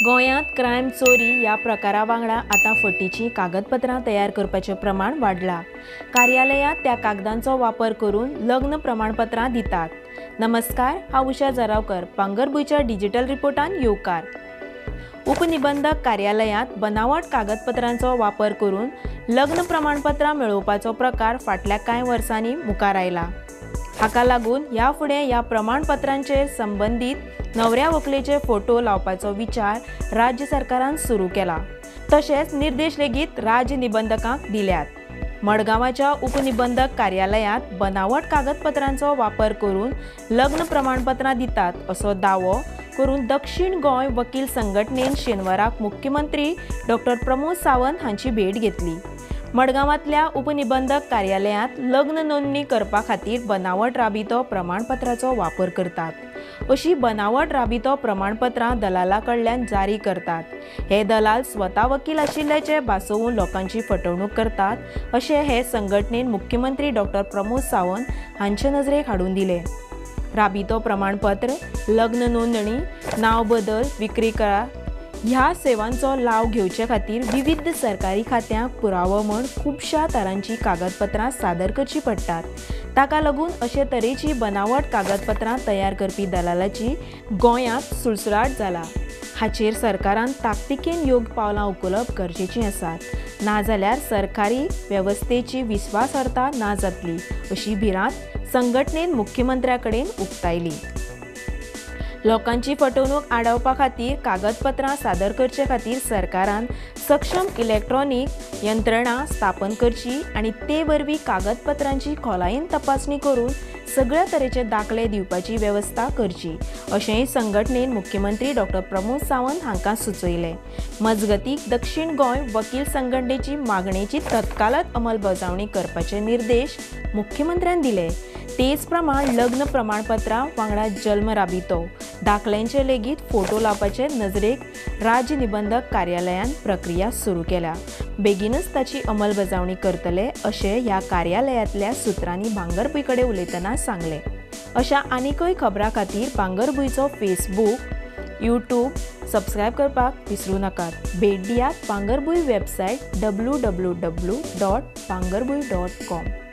गोंयांत क्रायम चोरी ह्या प्रकारा वांगडा आतां फटीचीं कागदपत्रां तयार करपाचें प्रमाण वाडलां. कार्यालयांत त्या कागदांचो वापर करून लग्न प्रमाणपत्रां दितात. नमस्कार, हांव उषा जरावकर, भांगरभूंयच्या डिजिटल रिपोर्टान येवकार. उपनिबंधक कार्यालयांत बनावट कागदपत्रांचो वापर करून लग्न प्रमाणपत्रां मेळोवपाचो प्रकार फाटल्या कांय वर्सांनी मुखार आयला. हाका लागून ह्या फुडें ह्या प्रमाणपत्रांचेर संबंदीत नवऱ्या व्हंकलेचे फोटो लावपाचो विचार राज्य सरकारान सुरू केला. तशेंच निर्देश लेगीत राज्य निबंधकांक दिल्यात. मडगांवाच्या उपनिबंधक कार्यालयांत बनावट कागदपत्रांचो वापर करून लग्न प्रमाणपत्रां दितात असो दावो करून दक्षिण गोंय वकील संघटनेन शेनवाराक मुख्यमंत्री डॉक्टर प्रमोद सावंत हांची भेट घेतली. मडगांवांतल्या उपनिबंधक कार्यालयांत लग्न नोंदणी करपा खातीर बनावट राबितो प्रमाणपत्राचो वापर करतात. अशी बनावट राबितो प्रमाणपत्रां दलाला कडल्यान जारी करतात. हे दलाल स्वता वकील आशिल्ल्याचे भासोवन लोकांची फटवणूक करतात अशें हे संघटनेन मुख्यमंत्री डॉक्टर प्रमोद सावंत हांचे नजरेक हाडून दिले. राबितो प्रमाणपत्र, लग्न नोंदणी, नांव बदल, विक्री करार ह्या सेवांचो लाव घेवचे खातीर विविध सरकारी खात्यांक पुरावो म्हूण खुबश्या तरांची कागदपत्रां सादर करची पडटात. ताका लागून अशे तरेची बनावट कागदपत्रां तयार करपी दलालाची गोंयांत सुळसुळाट जाला. हाचेर सरकारान ताकतिकेन योग्य पावलां उखलप गरजेचीं आसात, नाजाल्यार सरकारी वेवस्थेची विस्वासार्हता ना जातली अशी भिरांत संघटनेन मुख्यमंत्र्या कडेन उक्तायली. लोकांची फटवणूक आडावपा खातीर कागदपत्रां सादर करचे खातीर सरकारान सक्षम इलेक्ट्रॉनीक यंत्रणा स्थापन करची आनी ते वरवीं कागदपत्रांची खोलायेन तपासणी करून सगळ्या तरेचे दाखले दिवपाची वेवस्था करची अशेंय संघटनेन मुख्यमंत्री डॉक्टर प्रमोद सावंत हांकां सुचयलें. मजगतीं, दक्षिण गोंय वकील संघटनेची मागणेची तत्कालच अंमलबजावणी करपाचे निर्देश मुख्यमंत्र्यान दिले. तेच प्रमाण लग्न प्रमाणपत्रां वांगडा जल्म राबितो दाखल्यांचे लेगीत फोटो लावपाचे नजरेक राज्य निबंधक कार्यालयान प्रक्रिया सुरू केल्या. बेगीनच ताची अंमलबजावणी करतले अशें ह्या कार्यालयांतल्या सुत्रांनी भांगरभूंय कडेन उलयतना सांगलें. अशा आनीकय खबरां खातीर भांगरभूंयचो फेसबूक, यूट्यूब सबस्क्रायब करपाक विसरूं नाकात. भेट दियात भांगरभूंय वेबसायट www.bhangarbhuin.com.